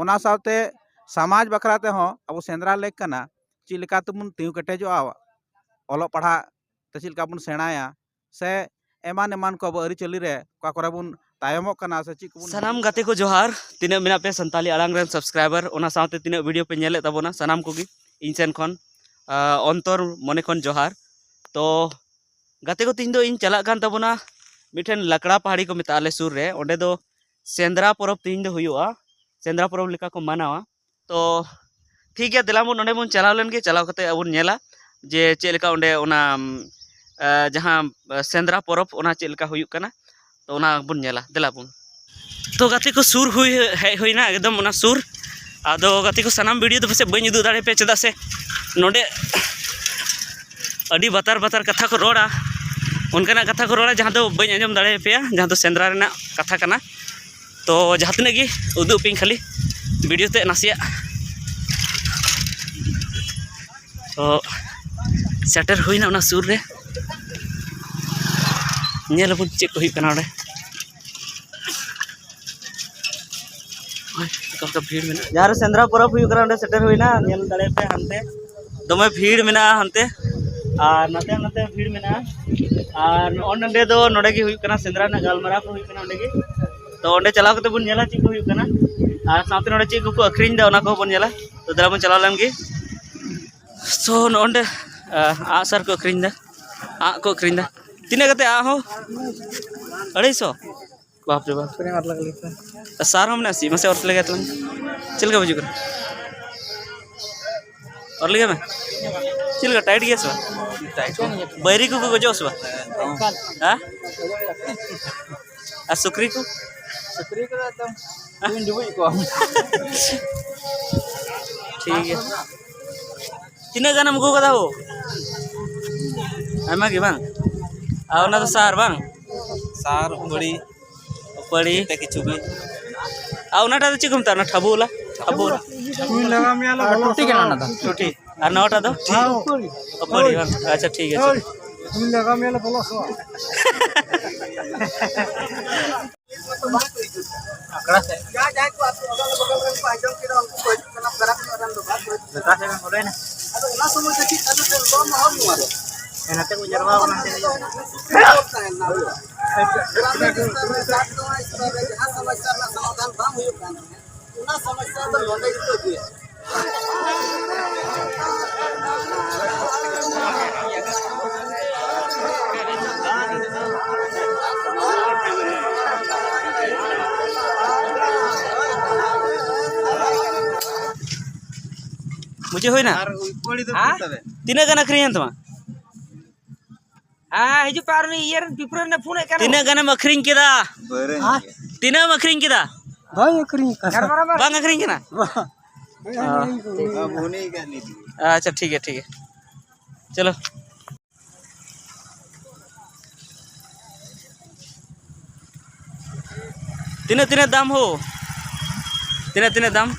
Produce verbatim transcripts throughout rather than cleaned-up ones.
ᱚᱱᱟ ᱥᱟᱶᱛᱮ ᱥᱚᱢᱟᱡᱽ ᱵᱟᱠᱷᱨᱟ ᱛᱮᱦᱚᱸ ᱟᱵᱚ ᱥᱮᱸᱫᱽᱨᱟ ᱞᱮᱠ ᱠᱟᱱᱟ, ᱪᱮᱫ ᱞᱮᱠᱟ ᱛᱮᱵᱚᱱ ᱛᱤᱸᱜᱩ ᱠᱮᱴᱮᱡᱚᱜᱼᱟ, ᱚᱞᱚᱜ ᱯᱟᱲᱦᱟᱜ ᱛᱮ ᱪᱮᱫ ᱞᱮᱠᱟ ᱵᱚᱱ ᱥᱮᱬᱟᱭᱟ, ᱥᱮ ᱮᱢᱟᱱ ᱮᱢᱟᱱ ᱠᱚ ᱟᱵᱚ ᱟᱹᱨᱤᱪᱟᱹᱞᱤ ᱨᱮ ᱚᱠᱟ ᱠᱚᱨᱮ ᱵᱚᱱ ᱛᱟᱭᱚᱢᱚᱜ ᱠᱟᱱᱟ ᱥᱮ ᱪᱮᱫ ᱠᱚᱵᱚᱱ ᱥᱟᱱᱟᱢ ᱜᱟᱛᱮ ᱠᱚ ᱡᱚᱦᱟᱨ, ᱛᱤᱱᱟᱹᱜ ᱢᱮᱱᱟᱜ ᱯᱮ ᱥᱟᱱᱛᱟᱞᱤ ᱟᱲᱟᱝ ᱨᱮᱱ subscriber, ᱚᱱᱟ ᱥᱟᱶᱛᱮ ᱛᱤᱱᱟᱹᱜ video ᱯᱮ ᱧᱮᱞᱮᱫ ᱛᱟᱵᱚᱱᱟ, ᱥᱟᱱᱟᱢ ᱠᱚᱜᱮ ᱤᱧ ᱥᱮᱱ ᱠᱷᱚᱱ, ᱟᱸ, ᱚᱱᱛᱚᱨ ᱢᱚᱱᱮ ᱠᱷᱚᱱ ᱡᱚᱦᱟᱨ᱾ ᱛᱚ ᱜᱟᱛᱮ ᱠᱚ, ᱛᱤᱦᱤᱧ ᱫᱚ ᱤᱧ ᱪᱟᱞᱟᱜ ᱠᱟᱱ ᱛᱟᱵᱚᱱᱟ ᱢᱤᱫᱴᱷᱮᱱ ᱞᱟᱠᱲᱟ ᱯᱟᱦᱟᱲᱤ ᱠᱚ ᱢᱮᱛᱟᱜᱼᱟ ᱟᱞᱮ ᱥᱩᱨ ᱨᱮ, ᱚᱸᱰᱮ ᱫᱚ ᱥᱮᱸᱫᱽᱨᱟ ᱯᱚᱨᱚᱵᱽ ᱛᱤᱦᱤᱧ ᱫᱚ ᱦᱩᱭᱩᱜᱼᱟ, ᱥᱮᱸᱫᱽᱨᱟ ᱯᱚᱨᱚᱵᱽ ᱞᱮᱠᱟ ᱠᱚ ᱢᱟᱱᱟᱣᱟ᱾ ᱛᱚ ᱴᱷᱤᱠ ᱜᱮᱭᱟ, ᱫᱮᱞᱟ ᱵᱚᱱ ᱚᱸᱰᱮ ᱵᱚᱱ ᱪᱟᱞᱟᱣ ᱞᱮᱱ ᱜᱮ, ᱪᱟᱞᱟᱣ ᱠᱟᱛᱮ ᱟᱵᱚᱱ ᱧᱮᱞᱟ ᱡᱮ ᱪᱮᱫ ᱞᱮᱠᱟ ᱚᱸᱰᱮ ᱚᱱᱟ, ᱩᱢ, ᱟ, ᱡᱟᱦᱟᱸ, ᱟ, ᱥᱮᱸᱫᱽᱨᱟ ᱯᱚᱨᱚᱵᱽ ᱚᱱᱟ ᱪᱮᱫ ᱞᱮᱠᱟ ᱦᱩᱭᱩᱜ ᱠᱟᱱᱟ, ᱛᱚ ᱚᱱᱟ ᱵᱚᱱ ᱧᱮᱞᱟ, ᱫᱮᱞᱟ ᱵᱚᱱ᱾ ᱛᱚ ᱜᱟᱛᱮ ᱠᱚ, ᱥᱩᱨ ᱦᱩᱭ ᱦᱮᱡ ᱦᱩᱭᱱᱟ ᱮᱠᱫᱚᱢ ᱚᱱᱟ ᱥᱩᱨ᱾ ᱟᱫᱚ ᱜᱟᱛᱮ ᱠᱚ, ᱥᱟᱱᱟᱢ video ᱫᱚ ᱯᱟᱥᱮᱡ ᱵᱟᱹᱧ ᱩᱫᱩᱜ ᱫᱟᱲᱮᱭᱟᱯᱮᱭᱟ, ᱪᱮᱫᱟᱜ ᱥᱮ ᱱᱚᱰᱮ ᱟᱹᱰᱤ ᱵᱟᱛᱟᱨ ᱵᱟᱛᱟᱨ ᱠᱟᱛᱷᱟ ᱠᱚ ᱨᱚᱲᱟ, ᱚᱱᱠᱟᱱᱟᱜ ᱠᱟᱛᱷᱟ ᱠᱚ ᱨᱚᱲᱟ ᱡᱟᱦᱟᱸ ᱫᱚ ᱵᱟᱹᱧ ᱟᱸᱡᱚᱢ ᱫᱟᱲᱮᱭᱟᱯᱮᱭᱟ, ᱡᱟᱦᱟᱸ ᱫᱚ ᱥᱮᱸᱫᱽᱨᱟ ᱨᱮᱱᱟᱜ ᱠᱟᱛᱷᱟ ᱠᱟᱱᱟ᱾ ᱛᱚ ᱡᱟᱦᱟᱸ ᱛᱤᱱᱟᱹᱜ ᱜᱮ ᱩᱫᱩᱜ ᱯᱮᱭᱟᱹᱧ ᱠᱷᱟᱹᱞᱤ video ᱛᱮ ᱱᱟᱥᱮᱭᱟᱜ᱾ ᱛᱚ ᱥᱮᱴᱮᱨ ᱦᱩᱭᱱᱟ ᱚᱱᱟ ᱥᱩᱨ ᱨᱮ, ᱧᱮᱞ ᱟᱵᱚᱱ ᱪᱮᱫ ᱠᱚ ᱦᱩᱭᱩᱜ ᱠᱟᱱᱟ ᱚᱸᱰᱮ᱾ ᱚᱠᱟ ᱞᱮᱠᱟ ᱵᱷᱤᱲ ᱢᱮᱱᱟᱜᱼᱟ᱾ ᱡᱟᱦᱟᱸ ᱨᱮ ᱥᱮᱸᱫᱽᱨᱟ ᱯᱚᱨᱚᱵᱽ ᱦᱩᱭᱩᱜ ᱠᱟᱱᱟ, ᱚᱸᱰᱮ ᱥᱮᱴᱮᱨ ᱦᱩᱭᱱᱟ᱾ ᱧᱮᱞ ᱫᱟᱲᱮᱭᱟᱜ ᱯᱮ ᱦᱟᱱᱛᱮ ᱫᱚᱢᱮ ᱵᱷᱤᱲ ᱢᱮᱱᱟᱜᱼᱟ ᱦᱟᱱᱛᱮ, ᱟᱨ ᱱᱟᱛᱮ ᱱᱟᱛᱮ ᱵᱷᱤᱲ ᱢᱮᱱᱟᱜᱼᱟ᱾ ᱟᱨ ᱱᱚᱜᱼᱚ ᱱᱚᱸᱰᱮ ᱫᱚ, ᱱᱚᱸᱰᱮ ᱜᱮ ᱦᱩᱭᱩᱜ ᱠᱟᱱᱟ, ᱥᱮᱸᱫᱽᱨᱟ ᱨᱮᱱᱟᱜ ᱜᱟᱞᱢᱟᱨᱟᱣ ᱠᱚ ᱦᱩᱭᱩᱜ ᱠᱟᱱᱟ ᱚᱸᱰᱮ ᱜᱮ᱾ ᱛᱚ ᱚᱸᱰᱮ ᱪᱟᱞᱟᱣ ᱠᱟᱛᱮ ᱵᱚᱱ ᱧᱮᱞᱟ ᱪᱮᱫ ᱠᱚ ᱦᱩᱭᱩᱜ ᱠᱟᱱᱟ, ᱟᱨ ᱥᱟᱶᱛᱮ ᱱᱚᱸᱰᱮ ᱪᱮᱫ ᱠᱚᱠᱚ ᱟᱹᱠᱷᱨᱤᱧ ᱮᱫᱟ ᱚᱱᱟ ᱠᱚᱦᱚᱸ ᱵᱚᱱ ᱧᱮᱞᱟ᱾ ᱛᱚ ᱫᱮᱞᱟ ᱵᱚᱱ ᱪᱟᱞᱟᱣ ᱞᱮᱱ ᱜᱮ᱾ ᱛᱚ ᱱᱚᱜᱼᱚ ᱱᱚᱸᱰᱮ, ᱟᱸ, ᱟᱸᱜᱼᱥᱟᱨ ᱠᱚ ᱟᱹᱠᱷᱨᱤᱧ ᱮᱫᱟ, ᱟᱸᱜ ᱠᱚ ᱟᱹᱠᱷᱨᱤᱧ ᱮᱫᱟ᱾ ᱛᱤᱱᱟᱹᱜ ᱠᱟᱛᱮ ᱟᱸᱜ ᱦᱚᱸ? ᱟᱹᱲᱟᱹᱭᱥᱚ? ᱵᱟᱯ ᱨᱮ ᱵᱟᱯ᱾ ᱥᱟᱨ ᱦᱚᱸ ᱢᱮᱱᱟᱜᱼᱟ ᱥᱤ? ᱢᱟᱥᱮ ᱚᱨ ᱞᱮᱜᱟᱭ ᱛᱟᱞᱟᱝ᱾ ᱪᱮᱫ ᱞᱮᱠᱟ ᱵᱩᱡᱩᱜ ᱠᱟᱱᱟ? ᱚᱨ ᱞᱮᱜᱟᱭ ᱢᱮ᱾ ᱪᱮᱫ ᱞᱮᱠᱟ, tight ᱜᱮᱭᱟ ᱥᱮ ᱵᱟᱝ? Tight ᱜᱮᱭᱟ᱾ ᱵᱟᱹᱭᱨᱤ ᱠᱚᱠᱚ ᱜᱚᱡᱚᱜᱼᱟ ᱥᱮ ᱵᱟᱝ? ᱦᱮᱸ? ᱟᱨ ᱥᱩᱠᱨᱤ ᱠᱚ? ᱥᱩᱠᱨᱤ ᱠᱚᱫᱚ ᱮᱠᱫᱚᱢ ᱰᱩᱵᱩᱡ ᱠᱚᱣᱟ᱾ ᱴᱷᱤᱠ ᱜᱮᱭᱟ᱾ ᱛᱤᱱᱟᱹᱜ ᱜᱟᱱᱮᱢ ᱟᱹᱜᱩ ᱠᱟᱫᱟ ᱦᱳ? ᱟᱭᱢᱟ ᱜᱮ ᱵᱟᱝ? ᱟᱨ ᱚᱱᱟ ᱫᱚ ᱥᱟᱨ ᱵᱟᱝ? ᱥᱟᱨ, ᱩᱯᱟᱹᱲᱤ, ᱩᱯᱟᱹᱲᱤ᱾ ᱡᱮᱛᱮ ᱠᱤᱪᱷᱩ ᱜᱮ᱾ ᱟᱨ ᱚᱱᱟᱴᱟᱜ ᱫᱚ ᱪᱮᱫ ᱠᱚ ᱢᱮᱛᱟᱜᱼᱟ? ᱚᱱᱟ ᱴᱷᱟᱵᱩ ᱵᱟᱞᱟ? ᱴᱷᱟᱵᱩ ᱵᱟᱞᱟ᱾ ᱴᱩᱴᱤ ᱠᱟᱱᱟ ᱚᱱᱟ ᱫᱚ᱾ ᱴᱩᱴᱤ᱾ ᱟᱨ ᱱᱚᱣᱟᱴᱟᱜ ᱫᱚ? ᱩᱯᱟᱹᱲᱤ ᱵᱟᱝ? ᱟᱪᱪᱷᱟ, ᱴᱷᱤᱠ ᱟᱪᱷᱮ᱾ ᱡᱟᱦᱟᱸᱭ ᱡᱟᱦᱟᱸᱭ ᱠᱚ ᱟᱹᱛᱩ ᱚᱜᱚᱞ ᱵᱚᱜᱚᱞ ᱨᱮᱱ ᱠᱚ ᱟᱸᱡᱚᱢ ᱠᱮᱫᱟ, ᱩᱱᱠᱩ ᱠᱚ ᱦᱤᱡᱩᱜ ᱠᱟᱱᱟ, ᱯᱮᱲᱟ ᱠᱚ ᱨᱮᱱ ᱫᱚ ᱵᱟᱝ ᱠᱚ ᱦᱤᱡᱩᱜ ᱠᱟᱱᱟ᱾ ᱟᱫᱚ ᱚᱱᱟ ᱥᱚᱢᱚᱭ ᱫᱚ ᱪᱮᱫ ᱟᱫᱚ ᱪᱮᱫ ᱫᱚ ᱢᱚᱦᱚᱞ ᱱᱚᱣᱟ ᱫᱚ? ᱦᱮᱸ, ᱱᱚᱛᱮ ᱠᱚ ᱡᱟᱨᱣᱟ ᱠᱟᱱᱟ, ᱚᱱᱛᱮ ᱜᱮ᱾ ᱡᱟᱦᱟᱸ ᱥᱚᱢᱚᱥᱥᱟ ᱨᱮᱱᱟᱜ ᱥᱚᱢᱟᱫᱷᱟᱱ ᱵᱟᱝ ᱦᱩᱭᱩᱜ ᱠᱟᱱ ᱛᱟᱦᱮᱸᱫ, ᱚᱱᱟ ᱥᱚᱢᱚᱥᱥᱟ ᱫᱚ ᱱᱚᱰᱮ ᱜᱮᱠᱚ ᱟᱹᱜᱩᱭᱟ᱾ ᱢᱩᱪᱟᱹᱫ ᱦᱩᱭᱱᱟ? ᱟᱨ ᱩᱭᱯᱟᱹᱲᱤ ᱫᱚ ᱦᱮᱸ? ᱛᱤᱱᱟᱹᱜ ᱜᱟᱱ ᱟᱹᱠᱷᱨᱤᱧ ᱮᱱ ᱛᱟᱢᱟ? ᱦᱮᱸ, ᱦᱤᱡᱩᱜ ᱯᱮ, ᱟᱨ ᱩᱱᱤ ᱤᱭᱟᱹ ᱨᱮᱱ ᱯᱤᱯᱨᱟᱹ ᱨᱮᱱᱮ ᱯᱷᱳᱱᱮᱫ ᱠᱟᱱ᱾ ᱛᱤᱱᱟᱹᱜ ᱜᱟᱱᱮᱢ ᱟᱹᱠᱷᱨᱤᱧ ᱠᱮᱫᱟ? ᱵᱟᱹᱨᱟᱹᱧ ᱦᱮᱸ? ᱜᱮ᱾ ᱛᱤᱱᱟᱹᱜ ᱮᱢ ᱟᱹᱠᱷᱨᱤᱧ ᱠᱮᱫᱟ? ᱵᱟᱹᱧ ᱟᱹᱠᱷᱨᱤᱧ ᱠᱟᱫᱟ᱾ ᱵᱟᱝ ᱟᱹᱠᱷᱨᱤᱧ ᱠᱟᱱᱟ? ᱵᱟᱝ᱾ ᱚ᱾ ᱵᱟᱵᱩ ᱩᱱᱤ ᱜᱮ ᱟᱹᱠᱷᱨᱤᱧ᱾ ᱟᱪᱪᱷᱟ, ᱴᱷᱤᱠ ᱜᱮᱭᱟ, ᱴᱷᱤᱠ ᱜᱮᱭᱟ᱾ ᱪᱚᱞᱚ᱾ ᱛᱤᱱᱟᱹᱜ, ᱛᱤᱱᱟᱹᱜ ᱫᱟᱢ ᱦᱳ? ᱛᱤᱱᱟᱹᱜ, ᱛᱤᱱᱟᱹᱜ ᱫᱟᱢ?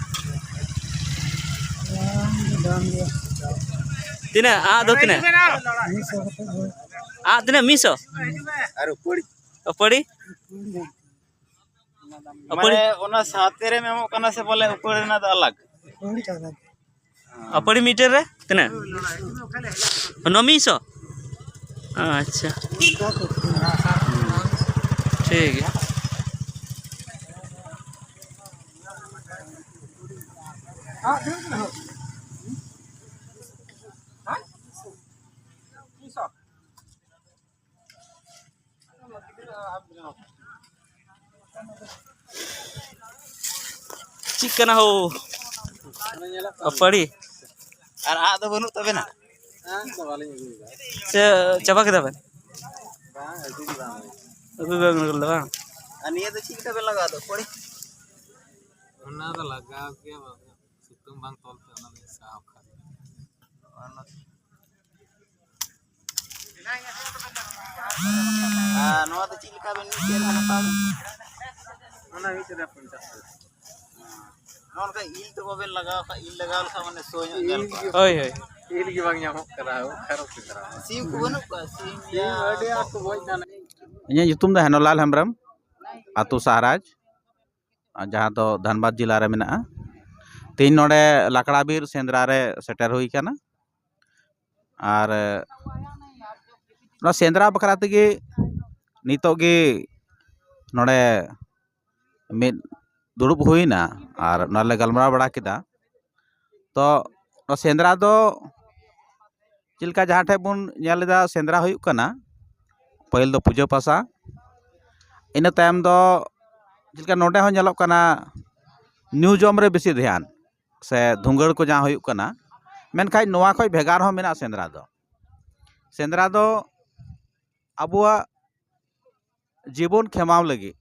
ᱫᱟᱢ ᱜᱮᱭᱟ᱾ ᱛᱤᱱᱟᱹᱜ? ᱟᱜ ᱫᱚ ᱛᱤᱱᱟᱹᱜ? ᱢᱤᱫ ᱥᱚ ᱠᱟᱛᱮ ᱦᱳ᱾ ᱟᱜ ᱛᱤᱱᱟᱹᱜ? ᱢᱤᱫ ᱥᱚ? ᱟᱨ ᱩᱯᱟᱹᱲᱤ? ᱩᱯᱟᱹᱲᱤ? ᱩᱯᱟᱹᱲᱤ ᱫᱟᱢ᱾ ᱩᱯᱟᱹᱲᱤ? ᱢᱟᱱᱮ ᱚᱱᱟ ᱥᱟᱛᱮ ᱨᱮᱢ ᱮᱢᱚᱜ ᱠᱟᱱᱟ ᱥᱮ ᱵᱚᱞᱮ ᱩᱯᱟᱹᱲᱤ ᱨᱮᱱᱟᱜ ᱫᱚ ᱟᱞᱟᱜᱽ? ᱩᱯᱟᱹᱲᱤ ᱟᱞᱟᱜᱽ᱾ ᱟᱯᱟᱲᱤ ᱢᱤᱴᱟᱨ ᱨᱮ ᱛᱤᱱᱟᱹᱜ? ᱱᱚ ᱢᱤᱫ ᱥᱚ? ᱟᱪᱪᱷᱟ, ᱴᱷᱤᱠ ᱜᱮᱭᱟ᱾ ᱪᱮᱫ ᱠᱟᱱᱟ ᱦᱳ? ᱟᱯᱟᱲᱤ? ᱟᱨ ᱟᱜ ᱫᱚ ᱵᱟᱹᱱᱩᱜ ᱛᱟᱵᱮᱱᱟ? ᱟᱜ ᱫᱚ ᱵᱟᱹᱞᱤᱧ ᱟᱹᱜᱩ ᱠᱟᱫᱟ᱾ ᱪᱮ, ᱪᱟᱵᱟ ᱠᱮᱫᱟ ᱵᱮᱱ? ᱵᱟᱝ, ᱟᱹᱜᱩ ᱜᱮ ᱵᱟᱝ ᱦᱩᱭ ᱠᱟᱱᱟ᱾ ᱟᱹᱜᱩ ᱵᱟᱝ ᱦᱩᱭ ᱠᱟᱱᱟ ᱵᱟᱝ? ᱟᱨ ᱱᱤᱭᱟᱹ ᱫᱚ ᱪᱮᱫ ᱞᱮᱠᱟ ᱵᱮᱱ ᱞᱟᱜᱟᱣ ᱫᱟ, ᱟᱯᱟᱲᱤ? ᱚᱱᱟ ᱫᱚ ᱞᱟᱜᱟᱣ ᱜᱮᱭᱟ, ᱵᱟᱝ ᱥᱤᱛᱩᱝ ᱵᱟᱝ ᱛᱚᱞ ᱛᱮ ᱚᱱᱟ ᱫᱚ ᱥᱟᱦᱟᱣ ᱠᱷᱟᱱ᱾ ᱟᱨ ᱱᱚᱣᱟ ᱫᱚ ᱪᱮᱫ ᱞᱮᱠᱟ ᱵᱮᱱ ᱢᱤᱫᱴᱮᱱ ᱦᱟᱛᱟᱣ ᱫᱟ? ᱚᱱᱟ ᱢᱤᱫᱴᱮᱱ ᱨᱮ ᱯᱚᱧᱪᱟᱥ ᱴᱟᱠᱟ᱾ ᱱᱚᱜᱼᱚ ᱱᱚᱝᱠᱟ ᱤᱞ ᱫᱚ ᱵᱟᱵᱮᱱ ᱞᱟᱜᱟᱣ ᱠᱷᱟᱡ, ᱤᱞ ᱞᱟᱜᱟᱣ ᱞᱮᱠᱷᱟᱱ ᱢᱟᱱᱮ ᱥᱳ ᱧᱚᱜ ᱧᱮᱞ ᱠᱚᱜᱼᱟ᱾ ᱦᱳᱭ, ᱦᱳᱭ᱾ ᱤᱞ ᱜᱮ ᱵᱟᱝ ᱧᱟᱢᱚᱜ ᱠᱟᱱᱟ, ᱚᱠᱟᱨᱮ ᱥᱮᱸᱫᱽᱨᱟ? ᱥᱤᱢ ᱠᱚ ᱵᱟᱹᱱᱩᱜ ᱠᱚᱣᱟ? ᱥᱤᱢ ᱥᱤᱢ ᱭᱟ ᱟᱹᱰᱤ ᱟᱸᱴ ᱠᱚ ᱜᱚᱡ ᱮᱱᱟ᱾ ᱤᱧᱟᱹᱜ ᱧᱩᱛᱩᱢ ᱫᱚ ᱦᱮᱱᱚᱞᱟᱞ ᱦᱮᱢᱵᱨᱚᱢ, ᱟᱹᱛᱩ ᱥᱟᱦᱟᱨᱟᱡᱽ᱾ ᱡᱟᱦᱟᱸ ᱫᱚ ᱫᱷᱟᱱᱵᱟᱫᱽ ᱡᱮᱞᱟ ᱨᱮ ᱢᱮᱱᱟᱜᱼᱟ᱾ ᱛᱮᱦᱮᱧ ᱱᱚᱰᱮ ᱞᱟᱠᱲᱟ ᱵᱤᱨ ᱥᱮᱸᱫᱽᱨᱟ ᱨᱮ ᱥᱮᱴᱮᱨ ᱦᱩᱭ ᱠᱟᱱᱟ᱾ ᱟᱨ ᱱᱚᱣᱟ ᱥᱮᱸᱫᱽᱨᱟ ᱵᱟᱠᱷᱨᱟ ᱛᱮᱜᱮ ᱱᱤᱛᱚᱜ ᱜᱮ ᱱᱚᱰᱮ ᱢᱤᱫ ᱫᱩᱲᱩᱵ ᱦᱩᱭᱱᱟ ᱟᱨ ᱚᱱᱟ ᱞᱮ ᱜᱟᱞᱢᱟᱨᱟᱣ ᱵᱟᱲᱟ ᱠᱮᱫᱟ᱾ ᱛᱚ ᱱᱚᱣᱟ ᱥᱮᱸᱫᱽᱨᱟ ᱫᱚ ᱪᱮᱫ ᱞᱮᱠᱟ ᱡᱟᱦᱟᱸ ᱴᱷᱮᱡ ᱵᱚᱱ ᱧᱮᱞ ᱮᱫᱟ ᱥᱮᱸᱫᱽᱨᱟ ᱦᱩᱭᱩᱜ ᱠᱟᱱᱟ, ᱯᱟᱹᱦᱤᱞ ᱫᱚ ᱯᱩᱡᱟᱹ ᱯᱟᱥᱟ, ᱤᱱᱟᱹ ᱛᱟᱭᱚᱢ ᱫᱚ ᱪᱮᱫ ᱞᱮᱠᱟ ᱱᱚᱰᱮ ᱦᱚᱸ ᱧᱮᱞᱚᱜ ᱠᱟᱱᱟ ᱧᱩ ᱡᱚᱢ ᱨᱮ ᱵᱮᱥᱤ ᱫᱷᱮᱭᱟᱱ ᱥᱮ ᱫᱷᱩᱝᱜᱟᱹᱲ ᱠᱚ ᱡᱟᱦᱟᱸ ᱦᱩᱭᱩᱜ ᱠᱟᱱᱟ, ᱢᱮᱱᱠᱷᱟᱱ ᱱᱚᱣᱟ ᱠᱷᱚᱡ ᱵᱷᱮᱜᱟᱨ ᱦᱚᱸ ᱢᱮᱱᱟᱜᱼᱟ ᱥᱮᱸᱫᱽᱨᱟ ᱫᱚ᱾ ᱥᱮᱸᱫᱽᱨᱟ ᱫᱚ ᱟᱵᱚᱣᱟᱜ ᱡᱤᱵᱚᱱ ᱠᱷᱮᱢᱟᱣ ᱞᱟᱹᱜᱤᱫ,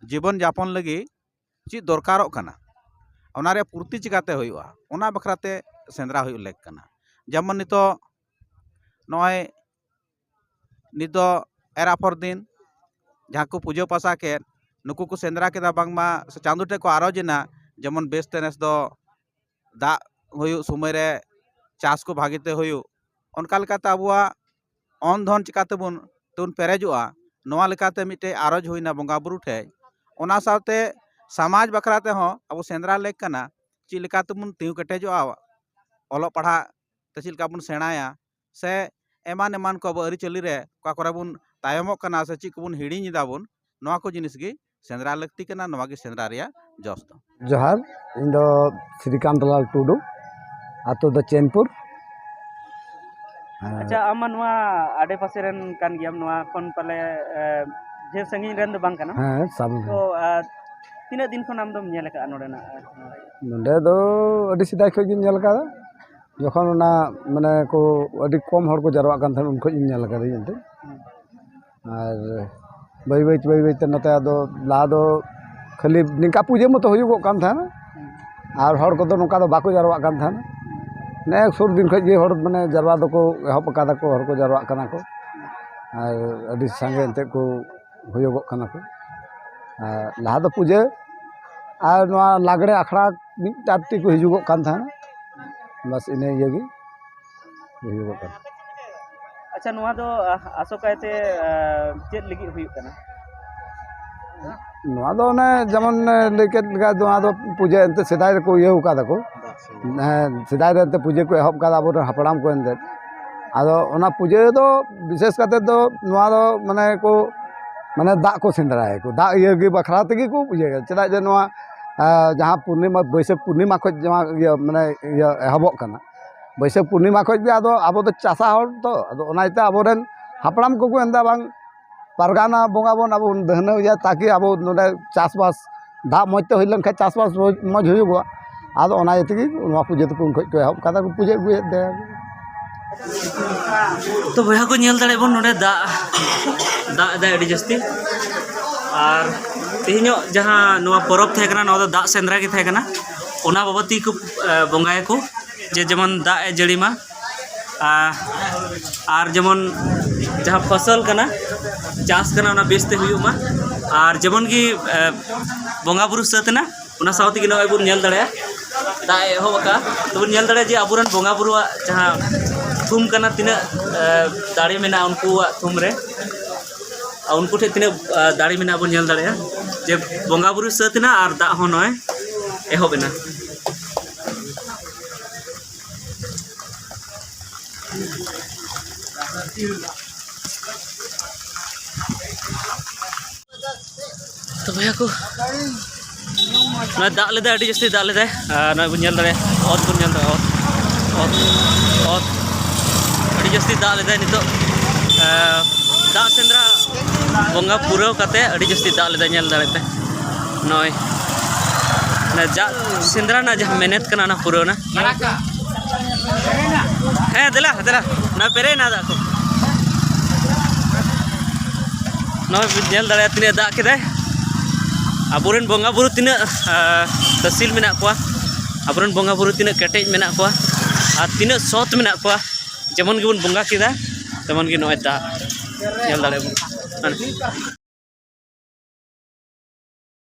ᱡᱤᱵᱚᱱ ᱡᱟᱯᱚᱱ ᱞᱟᱹᱜᱤᱫ ᱪᱮᱫ ᱫᱚᱨᱠᱟᱨᱚᱜ ᱠᱟᱱᱟ, ᱚᱱᱟ ᱨᱮᱭᱟᱜ ᱯᱩᱨᱛᱤ ᱪᱤᱠᱟᱛᱮ ᱦᱩᱭᱩᱜᱼᱟ, ᱚᱱᱟ ᱵᱟᱠᱷᱨᱟ ᱛᱮ ᱥᱮᱸᱫᱽᱨᱟ ᱦᱩᱭᱩᱜ ᱞᱮᱠ ᱠᱟᱱᱟ᱾ ᱡᱮᱢᱚᱱ ᱱᱤᱛᱚᱜ ᱱᱚᱜᱼᱚᱭ ᱱᱤᱛ ᱫᱚ ᱮᱨ ᱟᱯᱷᱚᱨ ᱫᱤᱱ, ᱡᱟᱦᱟᱸ ᱠᱚ ᱯᱩᱡᱟᱹ ᱯᱟᱥᱟ ᱠᱮᱫ, ᱱᱩᱠᱩ ᱠᱚ ᱥᱮᱸᱫᱽᱨᱟ ᱠᱮᱫᱟ, ᱵᱟᱝᱢᱟ ᱥᱮ ᱪᱟᱸᱫᱚ ᱴᱷᱮᱡ ᱠᱚ ᱟᱨᱚᱡ ᱮᱱᱟ, ᱡᱮᱢᱚᱱ ᱵᱮᱥ ᱛᱮ ᱱᱮᱥ ᱫᱚ ᱫᱟᱜ ᱦᱩᱭᱩᱜ ᱥᱚᱢᱚᱭ ᱨᱮ ᱪᱟᱥ ᱠᱚ ᱵᱷᱟᱜᱮ ᱛᱮ ᱦᱩᱭᱩᱜ, ᱚᱱᱠᱟ ᱞᱮᱠᱟᱛᱮ ᱟᱵᱚᱣᱟᱜ ᱚᱱ ᱫᱷᱚᱱ ᱪᱤᱠᱟ ᱛᱮᱵᱚᱱ, ᱛᱮᱵᱚᱱ ᱯᱮᱨᱮᱡᱚᱜᱼᱟ, ᱱᱚᱣᱟ ᱞᱮᱠᱟᱛᱮ ᱢᱤᱫᱴᱮᱡ ᱟᱨᱚᱡ ᱦᱩᱭᱱᱟ ᱵᱚᱸᱜᱟ ᱵᱩᱨᱩ ᱴᱷᱮᱡ᱾ ᱚᱱᱟ ᱥᱟᱶᱛᱮ ᱥᱚᱢᱟᱡᱽ ᱵᱟᱠᱷᱨᱟ ᱛᱮᱦᱚᱸ ᱟᱵᱚ ᱥᱮᱸᱫᱽᱨᱟ ᱞᱮᱠ ᱠᱟᱱᱟ, ᱪᱮᱫ ᱞᱮᱠᱟ ᱛᱮᱵᱚᱱ ᱛᱤᱸᱜᱩ ᱠᱮᱴᱮᱡᱚᱜᱼᱟ, ᱚᱞᱚᱜ ᱯᱟᱲᱦᱟᱜ ᱛᱮ ᱪᱮᱫ ᱞᱮᱠᱟ ᱵᱚᱱ ᱥᱮᱬᱟᱭᱟ, ᱥᱮ ᱮᱢᱟᱱ ᱮᱢᱟᱱ ᱠᱚ ᱟᱵᱚ ᱟᱹᱨᱤᱪᱟᱹᱞᱤ ᱨᱮ ᱚᱠᱟ ᱠᱚᱨᱮ ᱵᱚᱱ ᱛᱟᱭᱚᱢᱚᱜ ᱠᱟᱱᱟ ᱥᱮ ᱪᱮᱫ ᱠᱚᱵᱚᱱ ᱦᱤᱲᱤᱧ ᱮᱫᱟ ᱵᱚᱱ, ᱱᱚᱣᱟ ᱠᱚ ᱡᱤᱱᱤᱥ ᱜᱮ ᱥᱮᱸᱫᱽᱨᱟ ᱞᱟᱹᱠᱛᱤ ᱠᱟᱱᱟ, ᱱᱚᱣᱟ ᱜᱮ ᱥᱮᱸᱫᱽᱨᱟ ᱨᱮᱭᱟᱜ ᱡᱚᱥ ᱫᱚ᱾ ᱡᱚᱦᱟᱨ, ᱤᱧ ᱫᱚ ᱥᱨᱤᱠᱟᱱᱛ ᱞᱟᱞ ᱴᱩᱰᱩ, ᱟᱛᱳ ᱫᱚ ᱪᱮᱱᱯᱩᱨ᱾ ᱦᱮᱸ᱾ ᱟᱪᱪᱷᱟ, ᱟᱢ ᱢᱟ ᱱᱚᱣᱟ ᱟᱰᱮ ᱯᱟᱥᱮ ᱨᱮᱱ ᱠᱟᱱ ᱜᱮᱭᱟᱢ, ᱱᱚᱣᱟ ᱠᱷᱚᱱ ᱯᱟᱞᱮ, ᱮ, ᱰᱷᱮᱨ ᱥᱟᱺᱜᱤᱧ ᱨᱮᱱ ᱫᱚ ᱵᱟᱝ ᱠᱟᱱᱟᱢ? ᱦᱮᱸ, ᱥᱟᱢ- ᱛᱚ, ᱟ, ᱛᱤᱱᱟᱹᱜ ᱫᱤᱱ ᱠᱷᱚᱱ ᱟᱢ ᱫᱚᱢ ᱧᱮᱞ ᱟᱠᱟᱫᱼᱟ ᱱᱚᱰᱮᱱᱟᱜ, ᱟ, ᱱᱚᱣᱟ? ᱱᱚᱰᱮ ᱫᱚ ᱟᱹᱰᱤ ᱥᱮᱫᱟᱭ ᱠᱷᱚᱱ ᱜᱤᱧ ᱧᱮᱞ ᱟᱠᱟᱫᱟ᱾ ᱡᱚᱠᱷᱚᱱ ᱚᱱᱟ, ᱢᱟᱱᱮ, ᱠᱚ ᱟᱹᱰᱤ ᱠᱚᱢ ᱦᱚᱲ ᱠᱚ ᱡᱟᱨᱣᱟᱜ ᱠᱟᱱ ᱛᱟᱦᱮᱸᱫ, ᱩᱱ ᱠᱷᱚᱱ ᱤᱧ ᱧᱮᱞ ᱟᱠᱟᱫᱟᱹᱧ ᱮᱱᱛᱮ᱾ ᱦᱩᱸ᱾ ᱟᱨ ᱵᱟᱹᱭ ᱵᱟᱹᱭ ᱛᱮ, ᱵᱟᱹᱭ ᱵᱟᱹᱭ ᱛᱮ ᱱᱚᱛᱮ ᱟᱫᱚ ᱞᱟᱦᱟ ᱫᱚ ᱠᱷᱟᱹᱞᱤ ᱱᱤᱝᱠᱟ ᱯᱩᱡᱟᱹ ᱢᱚᱛᱚ ᱦᱩᱭᱩᱜᱚᱜ ᱠᱟᱱ ᱛᱟᱦᱮᱱᱟ᱾ ᱦᱩᱸ᱾ ᱟᱨ ᱦᱚᱲ ᱠᱚᱫᱚ ᱱᱚᱝᱠᱟ ᱫᱚ ᱵᱟᱠᱚ ᱡᱟᱨᱣᱟᱜ ᱠᱟᱱ ᱛᱟᱦᱮᱱᱟ᱾ ᱱᱮ ᱥᱩᱨ ᱫᱤᱱ ᱠᱷᱚᱱ ᱜᱮ ᱦᱚᱲ, ᱢᱟᱱᱮ, ᱡᱟᱨᱣᱟ ᱫᱚᱠᱚ ᱮᱦᱚᱵ ᱟᱠᱟᱫᱟ ᱠᱚ, ᱦᱚᱲ ᱠᱚ ᱡᱟᱨᱣᱟᱜ ᱠᱟᱱᱟ ᱠᱚ᱾ ᱟᱨ ᱟᱹᱰᱤ ᱥᱟᱸᱜᱮ ᱮᱱᱛᱮᱫ ᱠᱚ ᱦᱩᱭᱩᱜᱚᱜ ᱠᱟᱱᱟ ᱠᱚ᱾ ᱟᱨ ᱞᱟᱦᱟ ᱫᱚ ᱯᱩᱡᱟᱹ ᱟᱨ ᱱᱚᱣᱟ ᱞᱟᱜᱽᱲᱮ ᱟᱠᱷᱲᱟ ᱢᱤᱫ ᱟᱨᱴᱤ ᱠᱚ ᱦᱤᱡᱩᱜᱚᱜ ᱠᱟᱱ ᱛᱟᱦᱮᱱᱟ᱾ ᱵᱟᱥ, ᱤᱱᱟᱹ ᱤᱭᱟᱹ ᱜᱮ ᱦᱩᱭᱩᱜᱚᱜ ᱠᱟᱱᱟ᱾ ᱟᱪᱪᱷᱟ, ᱱᱚᱣᱟ ᱫᱚ, ᱟ, ᱟᱥᱚᱠᱟᱭᱛᱮ, ᱟ, ᱪᱮᱫ ᱞᱟᱹᱜᱤᱫ ᱦᱩᱭᱩᱜ ᱠᱟᱱᱟ? ᱱᱚᱣᱟ ᱫᱚ ᱚᱱᱮ ᱡᱮᱢᱚᱱ ᱞᱟᱹᱭ ᱠᱮᱫ ᱞᱮᱠᱟ, ᱱᱚᱣᱟ ᱫᱚ ᱯᱩᱡᱟᱹ ᱮᱱᱛᱮ ᱥᱮᱫᱟᱭ ᱨᱮᱠᱚ ᱤᱭᱟᱹ ᱟᱠᱟᱫᱟ ᱠᱚ᱾ ᱦᱮᱸ, ᱥᱮᱫᱟᱭ ᱨᱮ ᱮᱱᱛᱮ ᱯᱩᱡᱟᱹ ᱠᱚ ᱮᱦᱚᱵ ᱟᱠᱟᱫᱟ ᱟᱵᱚᱨᱮᱱ ᱦᱟᱯᱲᱟᱢ ᱠᱚ ᱮᱱᱛᱮ᱾ ᱟᱫᱚ ᱚᱱᱟ ᱯᱩᱡᱟᱹ ᱫᱚ ᱵᱤᱥᱮᱥ ᱠᱟᱛᱮ ᱫᱚ ᱱᱚᱣᱟ ᱫᱚ ᱢᱟᱱᱮ ᱠᱚ, ᱢᱟᱱᱮ ᱫᱟᱜ ᱠᱚ ᱥᱮᱸᱫᱽᱨᱟᱭᱟᱠᱚ, ᱫᱟᱜ ᱤᱭᱟᱹ ᱜᱮ ᱵᱟᱠᱷᱨᱟ ᱛᱮᱜᱮ ᱠᱚ ᱤᱭᱟᱹᱭᱟ᱾ ᱪᱮᱫᱟᱜ ᱡᱮ ᱱᱚᱣᱟ, ᱟᱸ, ᱡᱟᱦᱟᱸ ᱯᱩᱨᱱᱤᱢᱟ, ᱵᱟᱹᱭᱥᱟᱹᱠᱷ ᱯᱩᱨᱱᱤᱢᱟ ᱠᱷᱚᱡ ᱡᱟᱦᱟᱸ ᱤᱭᱟᱹ ᱢᱟᱱᱮ ᱤᱭᱟᱹ ᱮᱦᱚᱵᱚᱜ ᱠᱟᱱᱟ, ᱵᱟᱹᱭᱥᱟᱹᱠᱷ ᱯᱩᱨᱱᱤᱢᱟ ᱠᱷᱚᱡ ᱜᱮ ᱟᱫᱚ ᱟᱵᱚ ᱫᱚ ᱪᱟᱥᱟ ᱦᱚᱲ ᱛᱚ, ᱟᱫᱚ ᱚᱱᱟ ᱤᱭᱟᱹᱛᱮ ᱟᱵᱚᱨᱮᱱ ᱦᱟᱯᱲᱟᱢ ᱠᱚᱠᱚ ᱢᱮᱱᱫᱟ ᱵᱟᱝ ᱯᱟᱨᱜᱟᱱᱟ ᱵᱚᱸᱜᱟ ᱵᱚᱱ ᱟᱵᱚ ᱵᱚᱱ ᱫᱟᱹᱦᱱᱟᱹᱣ ᱮᱭᱟ, ᱛᱟᱠᱤ ᱟᱵᱚ ᱱᱚᱰᱮ ᱪᱟᱥᱵᱟᱥ ᱫᱟᱜ ᱢᱚᱡᱽ ᱛᱮ ᱦᱩᱭ ᱞᱮᱱᱠᱷᱟᱱ ᱪᱟᱥᱵᱟᱥ ᱢᱚᱡᱽ, ᱢᱚᱡᱽ ᱦᱩᱭᱩᱜᱚᱜᱼᱟ᱾ ᱟᱫᱚ ᱚᱱᱟ ᱤᱭᱟᱹ ᱛᱮᱜᱮ ᱱᱚᱣᱟ ᱯᱩᱡᱟᱹ ᱫᱚᱠᱚ ᱩᱱ ᱠᱷᱚᱡ ᱠᱚ ᱮᱦᱚᱵ ᱠᱟᱫᱟ, ᱠᱚ ᱯᱩᱡᱟᱹ ᱟᱹᱜᱩᱭᱮᱫ ᱛᱮ᱾ ᱛᱚ ᱵᱚᱭᱦᱟ ᱠᱚ, ᱧᱮᱞ ᱫᱟᱲᱮᱭᱟᱜ ᱵᱚᱱ ᱱᱚᱰᱮ ᱫᱟᱜ, ᱫᱟᱜ ᱮᱫᱟᱭ ᱟᱹᱰᱤ ᱡᱟᱹᱥᱛᱤ᱾ ᱟᱨ ᱛᱮᱦᱮᱧᱚᱜ ᱡᱟᱦᱟᱸ ᱱᱚᱣᱟ ᱯᱚᱨᱚᱵᱽ ᱛᱟᱦᱮᱸ ᱠᱟᱱᱟ, ᱱᱚᱣᱟ ᱫᱚ ᱫᱟᱜ ᱥᱮᱸᱫᱽᱨᱟ ᱜᱮ ᱛᱟᱦᱮᱸ ᱠᱟᱱᱟ᱾ ᱚᱱᱟ ᱵᱟᱵᱚᱫ ᱛᱮᱜᱮ ᱠᱚ, ᱮ, ᱵᱚᱸᱜᱟᱭᱟᱠᱚ, ᱡᱮ ᱡᱮᱢᱚᱱ ᱫᱟᱜ ᱮ ᱡᱟᱹᱲᱤ ᱢᱟ᱾ ᱟᱨ, ᱟᱨ ᱡᱮᱢᱚᱱ ᱡᱟᱦᱟᱸ ᱯᱷᱚᱥᱚᱞ ᱠᱟᱱᱟ, ᱪᱟᱥ ᱠᱟᱱᱟ, ᱚᱱᱟ ᱵᱮᱥᱛᱮ ᱦᱩᱭᱩᱜ ᱢᱟ᱾ ᱟᱨ ᱡᱮᱢᱚᱱ ᱜᱮ, ᱮ, ᱵᱚᱸᱜᱟ ᱵᱩᱨᱩ ᱥᱟᱹᱛ ᱮᱱᱟ, ᱚᱱᱟ ᱥᱟᱶ ᱛᱮᱜᱮ ᱱᱚᱜᱼᱚᱭ ᱵᱚᱱ ᱧᱮᱞ ᱫᱟᱲᱮᱭᱟᱜᱼᱟ, ᱫᱟᱜ ᱮ ᱮᱦᱚᱵ ᱟᱠᱟᱫᱼᱟ᱾ ᱛᱚᱵᱚᱱ ᱧᱮᱞ ᱫᱟᱲᱮᱭᱟᱜᱼᱟ ᱡᱮ ᱟᱵᱚᱨᱮᱱ ᱵᱚᱸᱜᱟ ᱵᱩᱨᱩᱣᱟᱜ ᱡᱟᱦᱟᱸ ᱛᱷᱩᱢ ᱠᱟᱱᱟ, ᱛᱤᱱᱟᱹᱜ, ᱮ, ᱫᱟᱲᱮ ᱢᱮᱱᱟᱜᱼᱟ ᱩᱱᱠᱩᱣᱟᱜ ᱛᱷᱩᱢ ᱨᱮ, ᱟᱨ ᱩᱱᱠᱩ ᱴᱷᱮᱱ ᱛᱤᱱᱟᱹᱜ, ᱮ, ᱫᱟᱲᱮ ᱢᱮᱱᱟᱜᱼᱟ ᱵᱚᱱ ᱧᱮᱞ ᱫᱟᱲᱮᱭᱟᱜᱼᱟ ᱡᱮ ᱵᱚᱸᱜᱟ ᱵᱩᱨᱩ ᱥᱟᱹᱛ ᱮᱱᱟ ᱟᱨ ᱫᱟᱜ ᱦᱚᱸ ᱱᱚᱜᱼᱚᱭ ᱮᱦᱚᱵ ᱮᱱᱟ᱾ ᱛᱚ ᱵᱚᱭᱦᱟ ᱠᱚ, ᱱᱚᱜᱼᱚᱭ ᱫᱟᱜ ᱞᱮᱫᱟᱭ, ᱟᱹᱰᱤ ᱡᱟᱹᱥᱛᱤ ᱫᱟᱜ ᱞᱮᱫᱟᱭ᱾ ᱟᱨ ᱱᱚᱜᱼᱚᱭ ᱵᱚᱱ ᱧᱮᱞ ᱫᱟᱲᱮᱭᱟᱜᱼᱟ, ᱚᱛ ᱵᱚᱱ ᱧᱮᱞ ᱫᱟᱲᱮᱭᱟᱜᱼᱟ, ᱚᱛ, ᱚᱛ, ᱚᱛ᱾ ᱟᱹᱰᱤ ᱡᱟᱹᱥᱛᱤ ᱫᱟᱜ ᱞᱮᱫᱟᱭ ᱱᱤᱛᱚᱜ᱾ ᱟᱨ ᱫᱟᱜ ᱥᱮᱸᱫᱽᱨᱟ ᱵᱚᱸᱜᱟ ᱯᱩᱨᱟᱹᱣ ᱠᱟᱛᱮ ᱟᱹᱰᱤ ᱡᱟᱹᱥᱛᱤ ᱫᱟᱜ ᱞᱮᱫᱟᱭ, ᱧᱮᱞ ᱫᱟᱲᱮᱭᱟᱜ ᱯᱮ᱾ ᱱᱚᱜᱼᱚᱭ ᱚᱱᱟ ᱡᱟᱜ ᱥᱮᱸᱫᱽᱨᱟ ᱨᱮᱱᱟᱜ ᱡᱟᱦᱟᱸ ᱢᱮᱱᱮᱛ ᱠᱟᱱᱟ, ᱚᱱᱟ ᱯᱩᱨᱟᱹᱣ ᱮᱱᱟ᱾ ᱦᱮᱸ, ᱫᱮᱞᱟ, ᱫᱮᱞᱟ, ᱱᱚᱣᱟ ᱯᱮᱨᱮᱡ ᱮᱱᱟ ᱫᱟᱜ ᱠᱚ᱾ ᱱᱚᱜᱼᱚᱭ ᱵᱤᱱ ᱧᱮᱞ ᱫᱟᱲᱮᱭᱟᱜᱼᱟ, ᱛᱤᱱᱟᱹᱜ ᱫᱟᱜ ᱠᱮᱫᱟᱭ᱾ ᱟᱵᱚᱨᱮᱱ ᱵᱚᱸᱜᱟ ᱵᱩᱨᱩ ᱛᱤᱱᱟᱹᱜ, ᱟ, ᱛᱟᱹᱥᱤᱞ ᱢᱮᱱᱟᱜ ᱠᱚᱣᱟ, ᱟᱵᱚᱨᱮᱱ ᱵᱚᱸᱜᱟ ᱵᱩᱨᱩ ᱛᱤᱱᱟᱹᱜ ᱠᱮᱴᱮᱡ ᱢᱮᱱᱟᱜ ᱠᱚᱣᱟ ᱟᱨ ᱛᱤᱱᱟᱹᱜ ᱥᱚᱛ ᱢᱮᱱᱟᱜ ᱠᱚᱣᱟ, ᱡᱮᱢᱚᱱ ᱜᱮᱵᱚᱱ ᱵᱚᱸᱜᱟ ᱠᱮᱫᱟ, ᱛᱮᱢᱚᱱ ᱜᱮ ᱱᱚᱜᱼᱚᱭ ᱫᱟᱜ ᱧᱮᱞ ᱫᱟᱲᱮᱭᱟᱜ ᱵᱚᱱ᱾